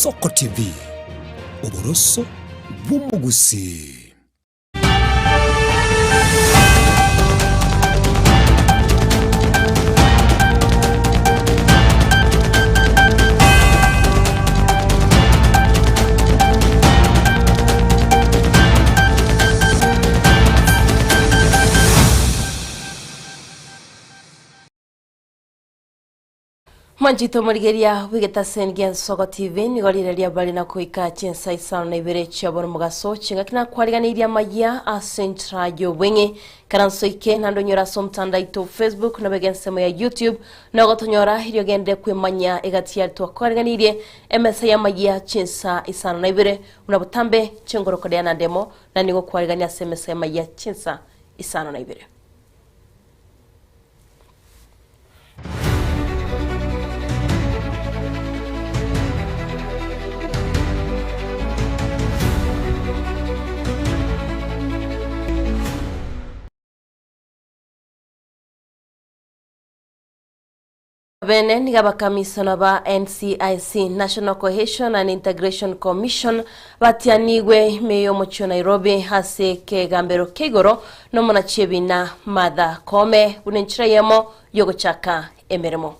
Ensoko TV, oboroso bw'omogusii. Mwanchete omorigeria bw'egetaseni gia Ensoko TV nigo rire riabare na koika chinsa isano na ibere chia bono mogaso chingaki nakwariganeirie amayia ase enchera y'obweng'e karanso ike naende onyore ase omotandao aito Facebook nabega ensemo ya YouTube nogotonyora erio ogende kwemanya egati yari twakwariganeirie emesa y'amayia chinsa 52 buna botambe chingoroko Diana Ndemo na nigo kwarigania ase emesa y'amayia chinsa 52. Bene nigo abakamisona ba NCIC, National Cohesion and Integration Commission, batianigwe ime y'omochie o Nairobi ase ekegambero kia igoro nomonachi ebina Martha Koome buna enchera eyemo y'ogochaka emeremo.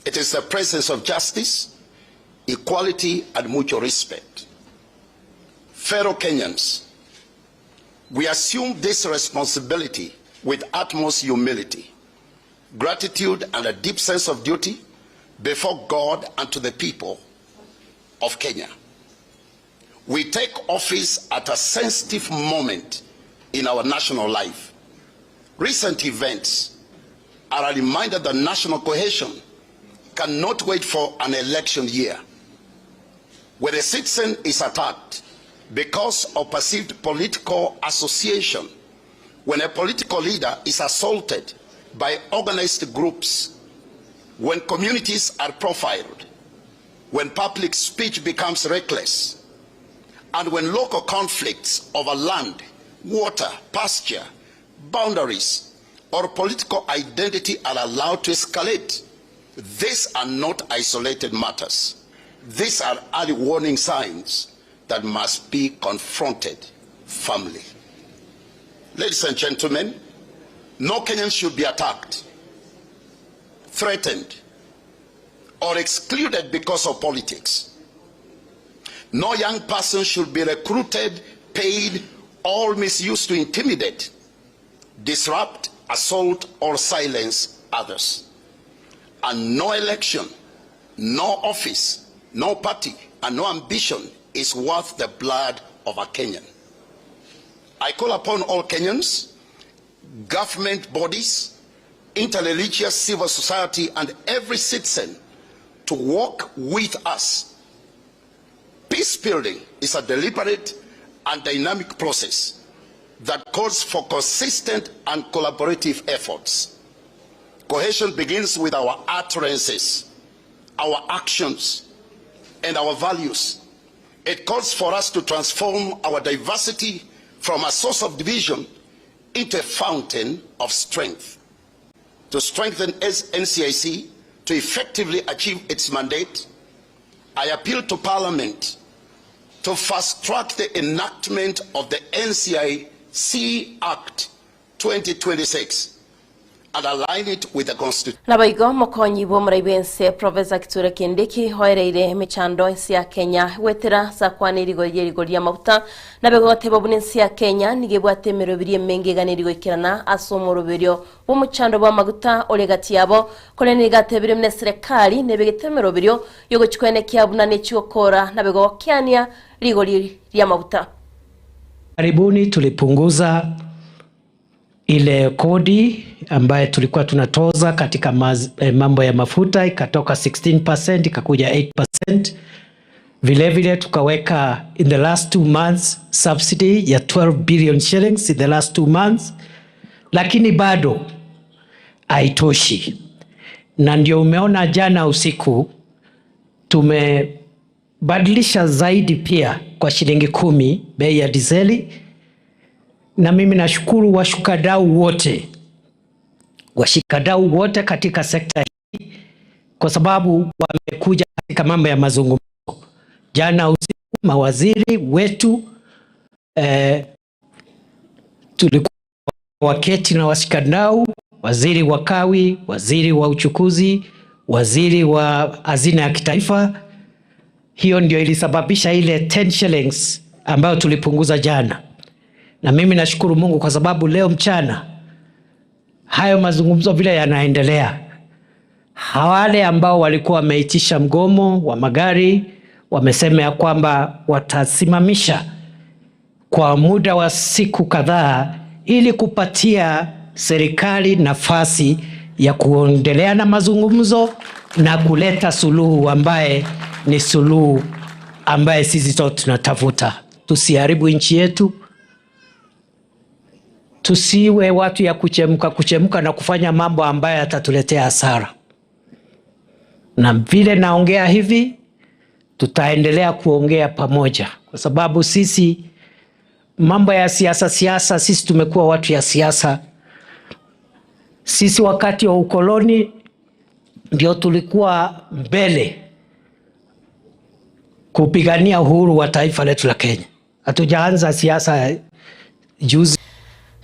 It is the presence of justice, equality and mutual respect. Fellow Kenyans, We assume this responsibility with utmost humility, gratitude and a deep sense of duty before God and to the people of Kenya. We take office at a sensitive moment in our national life. Recent events are a reminder that national cohesion cannot wait for an election year. When a citizen is attacked because of perceived political association, when a political leader is assaulted by organized groups, when communities are profiled, when public speech becomes reckless, and when local conflicts over land, water, pasture, boundaries, or political identity are allowed to escalate, these are not isolated matters. These are early warning signs that must be confronted firmly. Ladies and gentlemen, no Kenyan should be attacked, threatened, or excluded because of politics. No young person should be recruited, paid, or misused to intimidate, disrupt, assault, or silence others. And no election, no office, no party, and no ambition is worth the blood of a Kenyan. I call upon all Kenyans, government bodies, interreligious civil society, and every citizen to work with us. Peace building is a deliberate and dynamic process that calls for consistent and collaborative efforts. Cohesion begins with our utterances, our actions, and our values. It calls for us to transform our diversity from a source of division into a fountain of strength. To strengthen NCIC to effectively achieve its mandate, I appeal to Parliament to fast-track the enactment of the NCIC Act 2026 and align it with the Constitution. Naboigo mokonyi bw'omorai bw'ense Professor Kithure Kindiki oereire emechando ense ya Kenya goetera ase akwana erigori ri'erigori ri'amaguta nabe goteba buna ense ya Kenya nigo ebwate emeroberi emenge eganeri goikerana ase omoroberio bw'omochando bw'amaguta ore egati yabo korende nigo atebire buna eserekari nebegete emeroberio yogochikwenekia buna nechigokora nabe gokiania rigori ri'amaguta. Karibuni tulipunguza ile kodi ambayo tulikuwa tunatoza katika maz, eh, mambo ya mafuta ikatoka 16% ikakuja 8%. Vile vile tukaweka in the last two months subsidy ya 12 billion shillings in the last two months, lakini bado haitoshi, na ndio umeona jana usiku tumebadilisha zaidi pia kwa shilingi kumi bei ya dizeli, na mimi nashukuru washikadau wote washikadau wote katika sekta hii. kwa sababu wamekuja katika mambo ya mazungumzo. Jana usiku mawaziri wetu eh, tulikuwa waketi na washikadau, waziri wa kawi, waziri wa uchukuzi, waziri wa hazina ya kitaifa. Hiyo ndio ilisababisha ile 10 shillings ambayo tulipunguza jana, na mimi nashukuru Mungu kwa sababu leo mchana hayo mazungumzo vile yanaendelea, wale ambao walikuwa wameitisha mgomo wa magari wamesema ya kwamba watasimamisha kwa muda wa siku kadhaa ili kupatia serikali nafasi ya kuendelea na mazungumzo na kuleta suluhu ambaye ni suluhu ambaye sisi sote tunatafuta. Tusiharibu nchi yetu, tusiwe watu ya kuchemka kuchemka na kufanya mambo ambayo yatatuletea hasara. Na vile naongea hivi, tutaendelea kuongea pamoja, kwa sababu sisi mambo ya siasa siasa, sisi tumekuwa watu ya siasa. Sisi wakati wa ukoloni ndio tulikuwa mbele kupigania uhuru wa taifa letu la Kenya. Hatujaanza siasa juzi.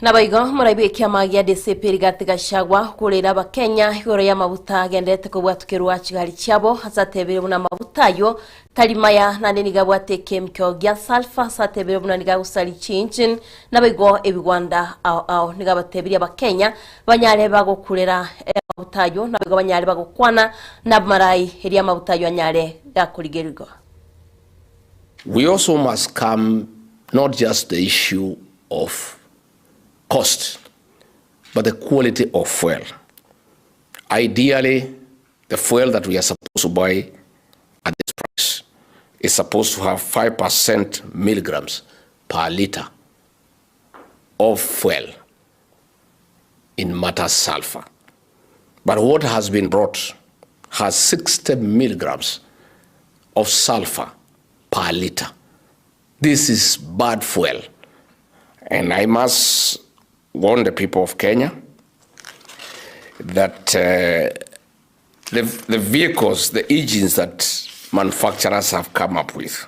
Naboigo moraibu ekiama gia DCP Rigathi Gachagua kurira abakenya igoro ya mabuta agendete kobwatukirwa chigari chiabo ase atebire buna mabuta ayo tari maya naende niga abwate ekemikio gia sulphur ase atebire buna niga agosari chiengine naboigo ebigwanda ao ao niga abatebirie abakenya banyare bagokurera amabuta ayo naboigo banyare bagokwana na amarai eria amabuta ayo anyare gakorigerigwa. We also must come not just the issue of cost, but the quality of fuel. Ideally, the fuel that we are supposed to buy at this price is supposed to have 5% milligrams per liter of fuel in matter sulfur. But what has been brought has 60 milligrams of sulfur per liter. This is bad fuel. And I must warn the people of Kenya that the vehicles, the engines that manufacturers have come up with,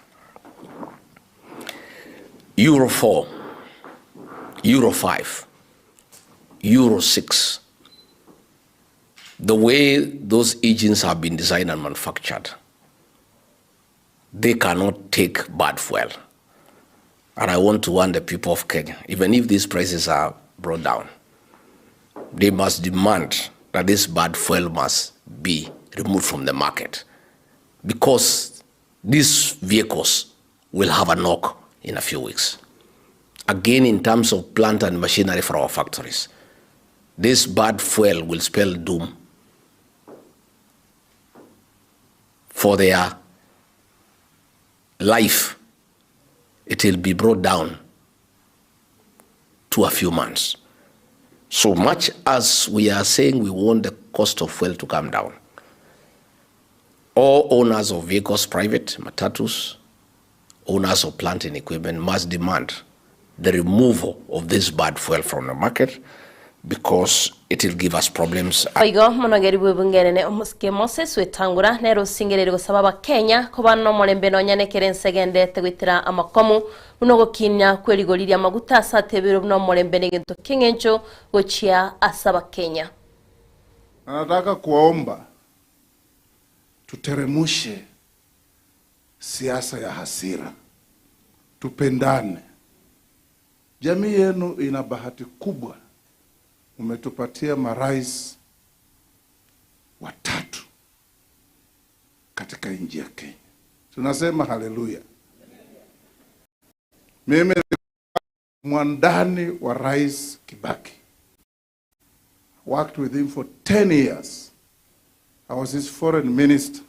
Euro 4, Euro 5, Euro 6, the way those engines have been designed and manufactured, they cannot take bad fuel. And I want to warn the people of Kenya, even if these prices are brought down, they must demand that this bad fuel must be removed from the market, because these vehicles will have a knock in a few weeks. Again, in terms of plant and machinery for our factories, this bad fuel will spell doom for their life. It will be brought down to a few months. So much as we are saying we want the cost of fuel to come down, all owners of vehicles, private, matatus, owners of plant and equipment must demand the removal of this bad fuel from the market, because it will give us problems. Oigo monogeri bwebungenene omusike Moses Wetangula nero osingereri gosaba abakenya koba nomorembe nonya ekere ensegendete goetera amakomu buna ogokinya kwa erigori ria amaguta ase atebire buna omorembe na egento keng'encho gochia ase abakenya. Nataka kuwaomba tuteremushe siasa ya hasira, tupendane. Jamii yenu ina bahati kubwa, umetupatia marais watatu katika nchi ya Kenya. Tunasema haleluya. Mimi mwandani wa Rais Kibaki. Worked with him for 10 years. I was his foreign minister.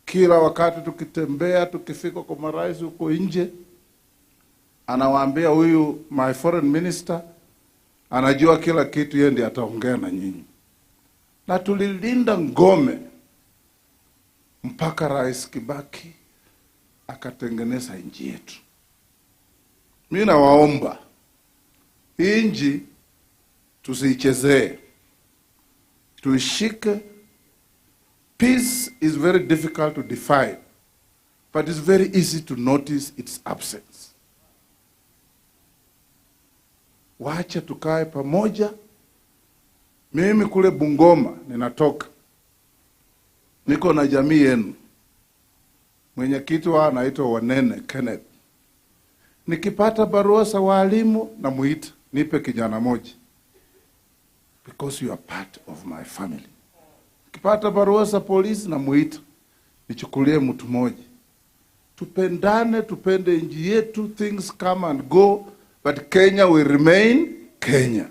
Kila wakati tukitembea, tukifika kwa marais huko nje, anawaambia huyu my foreign minister anajua kila kitu, yeye ndiye ataongea na nyinyi. Na tulilinda ngome mpaka Rais Kibaki akatengeneza nchi yetu. Mimi nawaomba hii nchi tusiichezee, tuishike Peace is very difficult to define, but it's very easy to notice its absence. Wacha tukae pamoja. Mimi kule Bungoma ninatoka, niko na jamii yenu. Mwenyekiti wao anaitwa Wanene Kenneth. Nikipata barua za walimu namuita, nipe kijana moja, because you are part of my family. Nikipata barua za polisi namuita, nichukulie mtu mmoja. Tupendane, tupende nchi yetu. Things come and go, but Kenya will remain Kenya.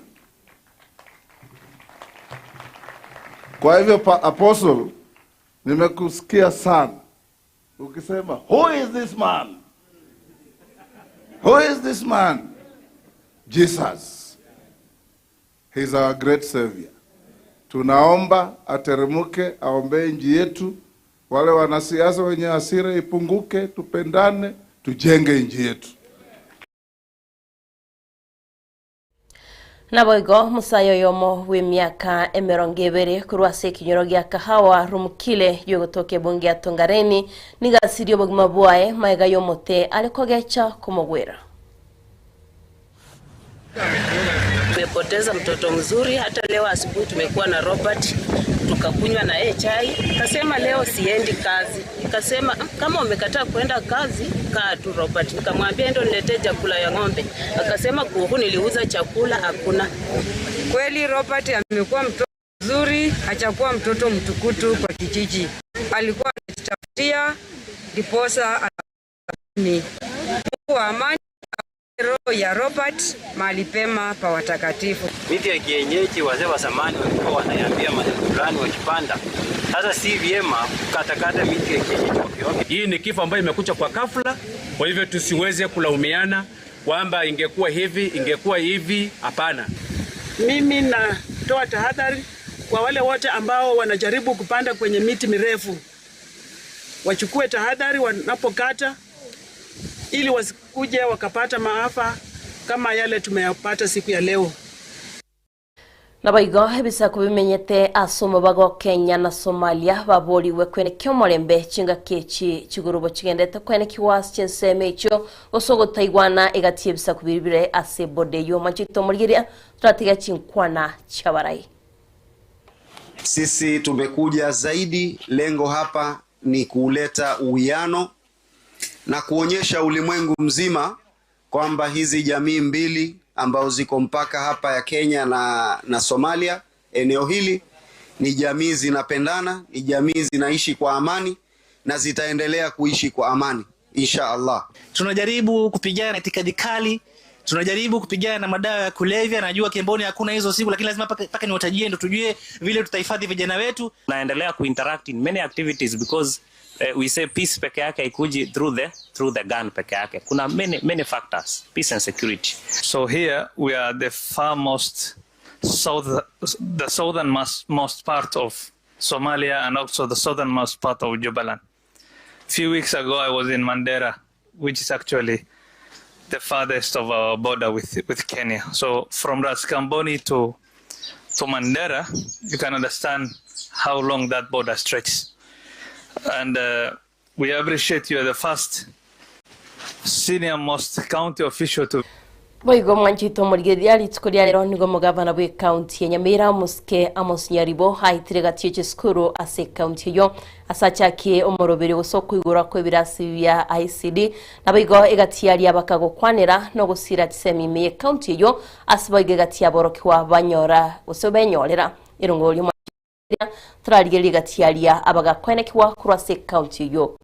Kwa hivyo pa, Apostle, nimekusikia sana ukisema who is this man? Who is this man? Jesus. He's our great savior. Tunaomba ateremuke aombee nchi yetu, wale wanasiasa wenye hasira ipunguke, tupendane, tujenge nchi yetu. Naboigo musayo oyomo bwa emiaka emerongo ebere korwa ase ekenyoro gia Kahawa Rumukile yogotoka ebunge ya Tongareni nigo asirie obogima bwaye magega ya omote are kogecha komogwera. Tumepoteza mtoto mzuri. Hata leo asubuhi tumekuwa na Robert tukakunywa na yeye chai, akasema leo siendi kazi. Nikasema kama umekataa kuenda kazi, kaa tu Robert. Nikamwambia ndo niletee chakula ya ng'ombe, akasema kuhu niliuza chakula hakuna. Kweli Robert amekuwa mtoto mzuri, hajakuwa mtoto mtukutu kwa kijiji. Alikuwa anajitafutia ndiposa ni Mungu wa amani roho ya Robert mahali pema pa watakatifu. Miti ya kienyeji wazee wa zamani walikuwa wanayambia maneno fulani wakipanda. Sasa si vyema kukatakata miti ya kienyeji ovyo ovyo. Hii ni kifo ambayo imekuja kwa ghafla, kwa hivyo tusiweze kulaumiana kwamba ingekuwa hivi, ingekuwa hivi. Hapana. Mimi natoa tahadhari kwa wale wote ambao wanajaribu kupanda kwenye miti mirefu, wachukue tahadhari wanapokata, ili wasikuje wakapata maafa kama yale tumeyapata siku ya leo. Naboigo ebisaku bimenyete ase omobaga o Kenya na Somalia baboriwe kwenekia omorembe chingaki echi chigurubo chigendete kwenekiwa ase chinsemo echio gose ogotaigwana egati ebisaku biri bire ase eboda eywo omwanchete omorigereria toratiga chinkwana chiabarai. Sisi tumekuja zaidi, lengo hapa ni kuleta uwiano na kuonyesha ulimwengu mzima kwamba hizi jamii mbili ambao ziko mpaka hapa ya Kenya na Somalia, eneo hili ni jamii zinapendana, ni jamii zinaishi kwa amani na zitaendelea kuishi kwa amani insha Allah. Tunajaribu kupigana na itikadi kali, tunajaribu kupigana na madawa ya kulevya. Najua Kemboni hakuna hizo siku, lakini lazima paka niwatajie ndo tujue vile tutahifadhi vijana wetu. Naendelea kuinteract in many activities because we say peace peke yake haikuji through the gun peke yake. Kuna many, many factors, peace and security. So here we are the farmost south, the southernmost most part of Somalia and also the southernmost part of Jubaland. Few weeks ago I was in Mandera, which is actually the farthest of our border with Kenya. So from Ras Kamboni to Mandera, you can understand how long that border stretches. And we appreciate you are the first senior most county official to Boigo mwanchito omorigereria rituko ria rero nigo omogavana bwa ekaunti ya Nyamira Mosike Amos Nyaribo aitire gati ya chisukuru ase ekaunti eyo ase achakie omoroberi gose okoigorwa kwa ebirasi bia ICD naboigo egati yaria bakagokwanera na ogosira chisemi ime ya ekaunti eyo ase boigo egati yaborokiwa banyora gose benyorera erongo ria torarigereria egati yaria abagakwenekiwa korwa ase ekaunti eyo.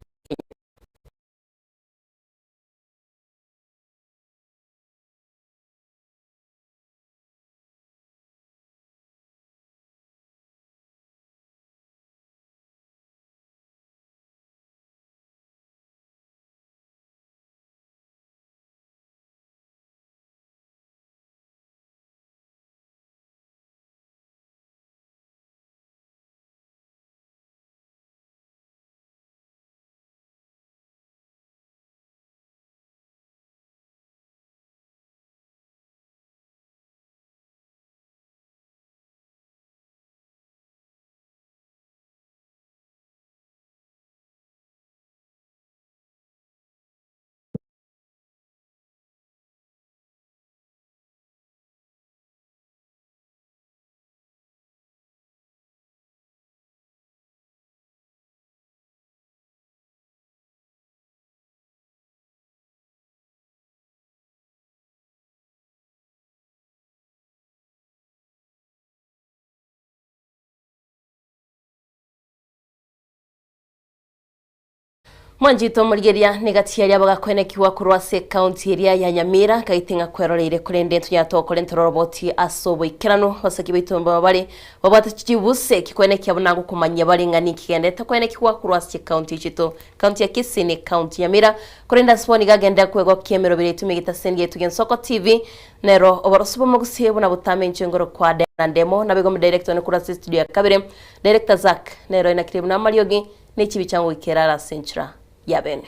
Mwanchete omorigeria negati yaria bagakoenekigwa korwa ase ekaunti eria ya Nyamira kaite ng'a kweroreire korende ntonyara togokora entororoboti ase oboikeranu abasaki baito mbaba bare babwate chibuse kikoenekia buna gokomanyia bare ng'a ninki kigenderete koenekigwa korwa ase chikaunti chito kaunti ya Kisii ne kaunti Nyamira korende ase bono iga agenderera kwegokia emeroberi yaito emegetaseni yaito Gensoko TV nero oboroso bw'omogusie buna botame inche ngoro kwa Diana Ndemo naboigo omodirector one korwa ase estudio ya kabere Director Zack nero enakire buna amariogi ne chibicha ngoikera are ase enchera ya bene.